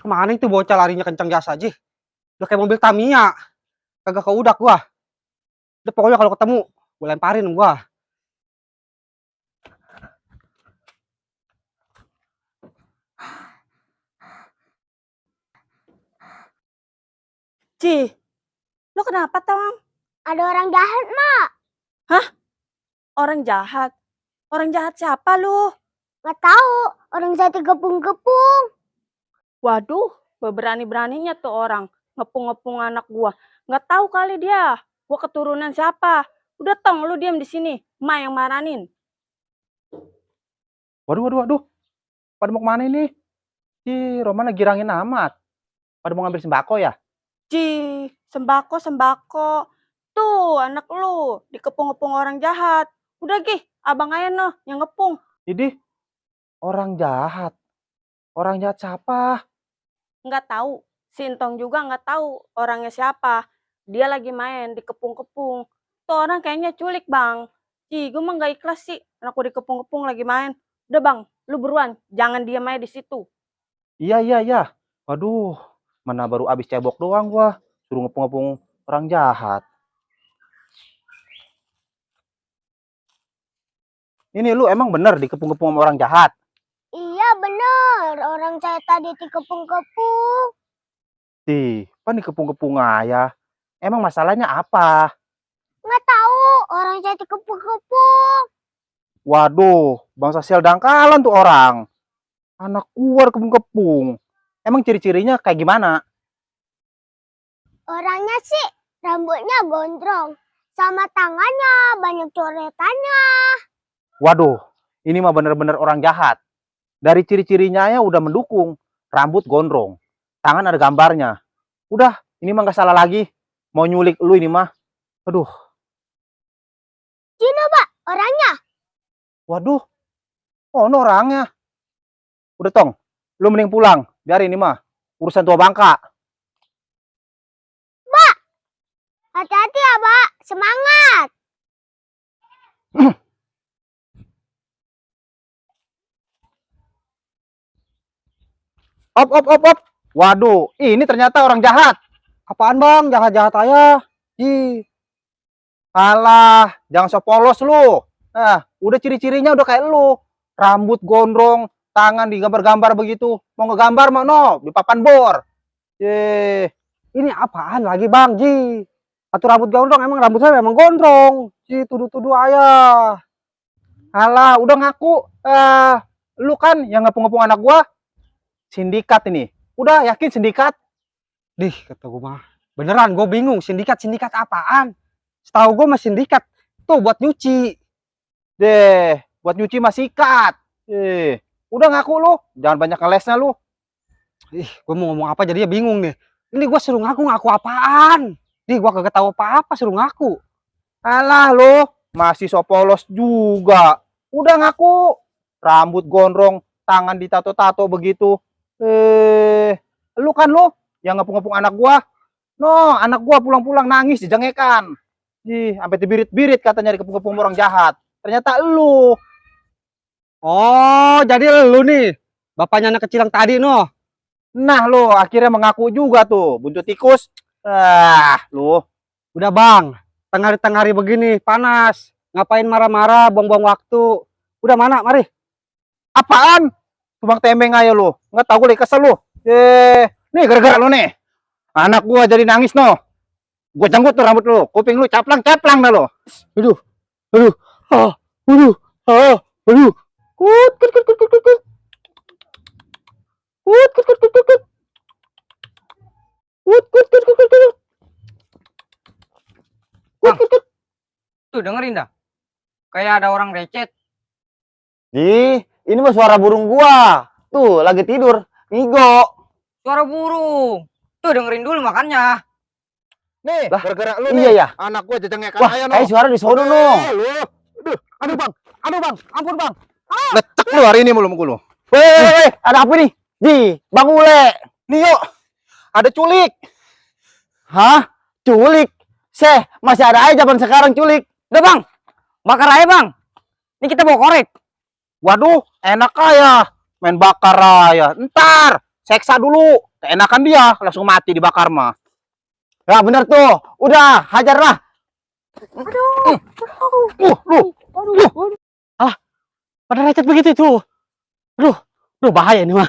Kemana itu bocah larinya kencang gas aja? Udah kayak mobil Tamiya. Kagak keudak gua. Udah pokoknya kalau ketemu, gua lemparin gua. Ci, lo kenapa Tong? Ada orang jahat, Mak. Hah? Orang jahat? Orang jahat siapa lu? Nggak tahu. Orang jahat gepung-gepung. Waduh, berani-beraninya tuh orang ngepung-ngepung anak gua. Nggak tahu kali dia. Gua keturunan siapa? Udah Tong, lu diam di sini. Ma yang maranin. Waduh. Pada mau kemana ini? Si Roman lagi rangin amat. Pada mau ngambil sembako ya? Ci, sembako. Tuh, anak lu dikepung-ngepung orang jahat. Udah gih, abang aja noh yang ngepung. Jadi orang jahat. Orang jahat siapa? Nggak tahu. Sintong juga nggak tahu orangnya siapa. Dia lagi main dikepung-kepung. Tuh orang kayaknya culik bang. Ci, gue mah nggak ikhlas sih. Anak gue dikepung-kepung lagi main. Udah bang, lu buruan. Jangan diam aja di situ. Iya. Waduh, mana baru abis cebok doang gua. Suruh ngepung-ngepung orang jahat. Ini lu emang bener dikepung-kepung sama orang jahat? Iya, bener. Orang jahat tadi dikepung-kepung. Pan dikepung-kepung aja. Emang masalahnya apa? Nggak tahu. Orang jahat dikepung-kepung. Waduh, bangsa sial dangkalan tuh orang. Anak gua kepung-kepung. Emang ciri-cirinya kayak gimana? Orangnya sih rambutnya gondrong. Sama tangannya banyak coretannya. Waduh, ini mah bener-bener orang jahat. Dari ciri-cirinya ya udah mendukung. Rambut gondrong. Tangan ada gambarnya. Udah, ini mah gak salah lagi. Mau nyulik lu ini mah. Aduh. Cina, Pak. Orangnya. Waduh. Oh, no orangnya. Udah Tong, lu mending pulang. Biar ini mah urusan tua bangka. Pak. Hati-hati ya, Pak. Semangat. Op. Waduh, ini ternyata orang jahat. Apaan bang? Jahat-jahat aja. Alah, jangan sok polos lu. Nah, udah ciri-cirinya udah kayak lu. Rambut gondrong, tangan digambar-gambar begitu. Mau ngegambar mau no, di papan bor. Ini apaan lagi bang? Atau rambut gondrong, emang rambut saya memang gondrong. Tuduh-tuduh ayah. Alah, udah ngaku. Lu kan yang ngepung-ngepung anak gua. Sindikat ini. Udah yakin sindikat? Dih, kata gue mah. Beneran, gue bingung. Sindikat apaan? Setahu gue mah sindikat. Tuh buat nyuci. Buat nyuci mah sikat. Udah ngaku lu. Jangan banyak ngelesnya lu. Gue mau ngomong apa jadinya bingung nih. Ini gue suruh ngaku apaan? Gue kagak tahu apa-apa suruh ngaku. Alah lu, masih so polos juga. Udah ngaku. Rambut gondrong, tangan ditato-tato begitu. Lu kan lu yang ngepung-ngepung anak gua. No, anak gua pulang-pulang nangis dijengekan. Sampai dibirit-birit katanya dikepung-kepung orang jahat. Ternyata lu. Oh, jadi lu nih. Bapaknya anak kecil yang tadi noh. Nah lu akhirnya mengaku juga tuh, buntut tikus. Lu. Udah bang, tengah hari begini, panas. Ngapain marah-marah, buang-buang waktu. Udah mana, mari. Apaan? Tubang temeng aja lu. Nggak tahu gue lagi kesel lu. Nih gara-gara lu nih. Anak gua jadi nangis no. Gua janggut tuh rambut lu. Kuping lu caplang dah lu. Aduh. Tuh dengerin dah. Kayak ada orang recet. Ini mah suara burung gua. Tuh lagi tidur. Ngigo. Suara burung. Tuh dengerin dulu makanya. Nih, Lah, gara-gara lu iya nih. ya. Anak gua jejengnya Wah, kayak kayak suara di sono no. Aduh bang, ampun bang. Lecek lu hari ini mulu lu. Weh, ada apa nih? Bang Ule. Nih yuk, ada culik. Hah? Culik? Masih ada aja zaman sekarang culik. Udah bang. Bakar aja bang. Ini kita bawa korek. Waduh, enak aja. Main bakar aja. Ntar, seksa dulu. Enakan dia, langsung mati dibakar mah. Ya bener tuh. Udah, hajarlah. Lu. Pada lecet begitu itu. Aduh, bahaya ini mah.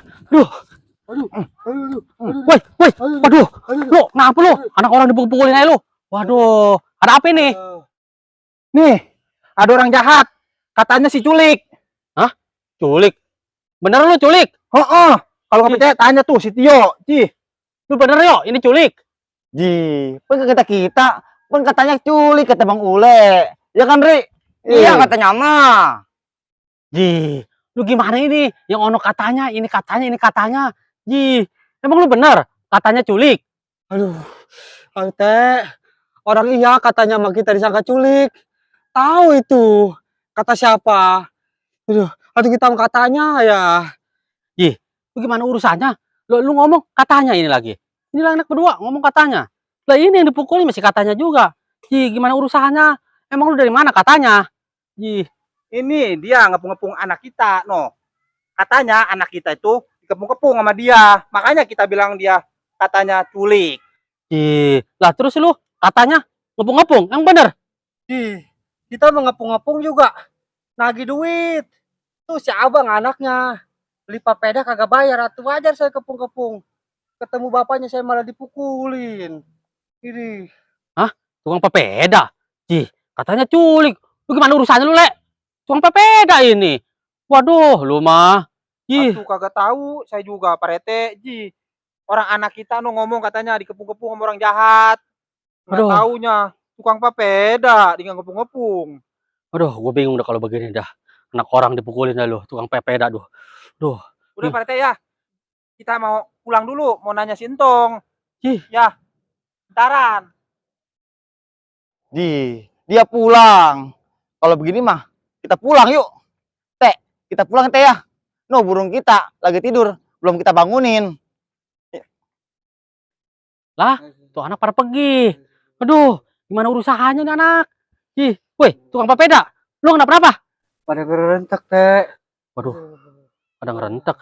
Woi, waduh, lu, kenapa lu? Anak orang dipukul-pukulin aja lu. Waduh, ada apa ini? Nih, ada orang jahat. Katanya si culik. Culik. Bener lu culik? Heeh. Kalau nggak percaya tanya tuh si Tio. Lu bener yo, ini culik. Pun kita, pun katanya culik kata Bang Ule. Ya kan, Ri? Iya katanya mah. Lu gimana ini? Yang ono katanya, ini katanya. Emang lu bener? Katanya culik. Aduh, Teh. Orang iya katanya sama kita disangka culik. Tahu itu. Kata siapa? Aduh kita sama katanya ya. Lu gimana urusannya? Lu ngomong katanya ini lagi. Ini lah anak berdua ngomong katanya. Lah ini yang dipukulin masih katanya juga. Gimana urusannya? Emang lu dari mana katanya? Ini dia ngepung-ngepung anak kita, no. Katanya anak kita itu dikepung-kepung sama dia. Makanya kita bilang dia katanya culik. Lah terus lu katanya ngepung-ngepung, yang bener? Kita mengepung-ngepung juga. Nagih duit. Tuh si abang anaknya. Beli papeda kagak bayar. Atuh wajar saya kepung-kepung. Ketemu bapaknya saya malah dipukulin. Ini. Tukang papeda. Katanya culik. Lu gimana urusannya lu, Le? Tukang papeda ini. Waduh, lu mah. Aku kagak tahu, saya juga Pak Rete. Orang anak kita no ngomong katanya dikepung-kepung sama orang jahat. Nggak Aduh. taunya tukang papeda di ngepung-ngepung. Aduh, gue bingung dah kalau begini dah. Anak orang dipukulin dah lu, tukang papeda duh. Udah Pak Rete ya. Kita mau pulang dulu, mau nanya si Entong. Ya, bentaran. Dia pulang. Kalau begini mah, kita pulang yuk. Teh, kita pulang Teh ya. No, burung kita lagi tidur, belum kita bangunin. Tuh anak pada pergi. Aduh, gimana urusannya nih anak? Woi, tukang papeda. Lu kenapa? Pada ngerentek teh. Waduh, pada ngerentek.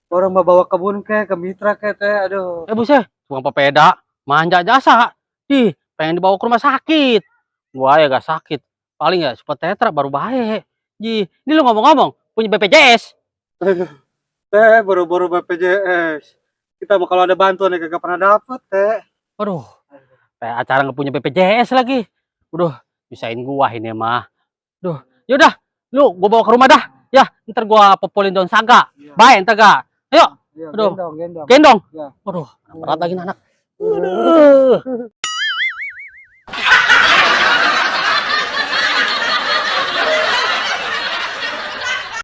Orang mau bawa kebun ke mitra ke teh. Aduh. Buset, tukang papeda. Manja jasa. Pengen dibawa ke rumah sakit. Gua ya gak sakit. Paling ya super tetra baru baik. Ini lu ngomong-ngomong, punya BPJS. Teh baru-baru BPJS. Kita mau kalau ada bantuan ya kagak pernah dapet teh. Waduh, kayak acara nggak punya BPJS lagi. Udah, bisain gua ini mah. Duh, yaudah, lu gua bawa ke rumah dah. Ya, ntar gua popolin daun saga. Baik, ntar gak. Ayo, Iya, aduh. gendong. Gendong. Ya. Waduh, berat lagi nih anak.